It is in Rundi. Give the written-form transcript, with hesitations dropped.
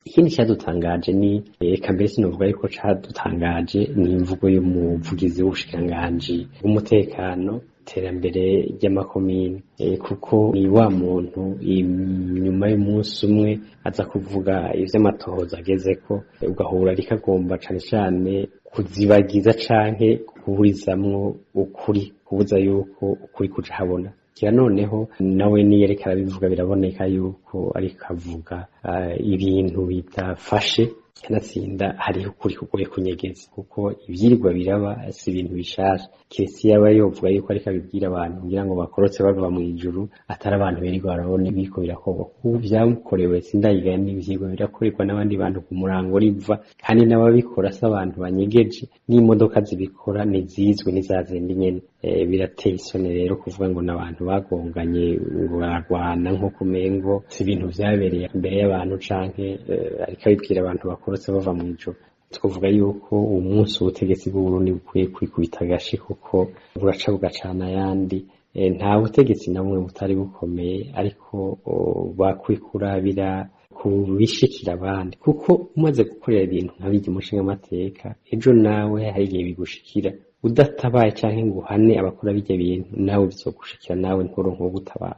Ikindi cyadutangaje ni, eka mbere sinovuga yuko cadutangaje, ni imvugo y'umuvugizi w'ubushikiranganji bw'umutekano, iterambere ry'amakomine, kuko ni wa muntu inyuma y'umunsi umwe aza kuvuga ivy'amatohoza agezeko, ugahura ariko agomba cane cane kuzibagiza canke kuburizamwo ukuri, kubuza yuko ukuri kuja habona. Kira noneho nawe niyo ariko arabivuga, biraboneka yuko ariko avuga ibintu bidafashe. Kanatsinda hariho ukuri kugoye kunyegeza, kuko ivyirwa biraba si ibintu bishasha. Kiretse yaba yovuga yuko ariko abibwira abantu kugira ngo bakorotse bava mw'ijuru, atari abantu birirwa barabona ibiriko birakorwa, kuko vyamukorewe sindayigaya n'ivyigwa birakorerwa n'abandi bantu ku murango riva, kandi n'ababikora si abantu banyegeje, n'imodoka zibikora ntizizwi n'izazindi nyene. Birateye isoni rero kuvuga ngo n'abantu bagonganye ngo baragwana, nk'uko umengo si ibintu vyabereye imbere y'abantu, canke ariko abibwira abantu bakorotse bava mw'ijuru. Twavuga yuko uwo munsi ubutegetsi bw'Uburundi bukwiye kwikubita agashi, kuko buraca bugacana ayandi. Nta butegetsi na bumwe butari bukomeye, ariko bakwiye kurabira kubishikira abandi, kuko umaze gukorera ibintu nka birya umushingamateka, ejo nawe hari igihe bigushikira udatabaye canke ngo uhane abakora birya bintu, nawe bizogushikira, nawe nturonke uwo gutabara.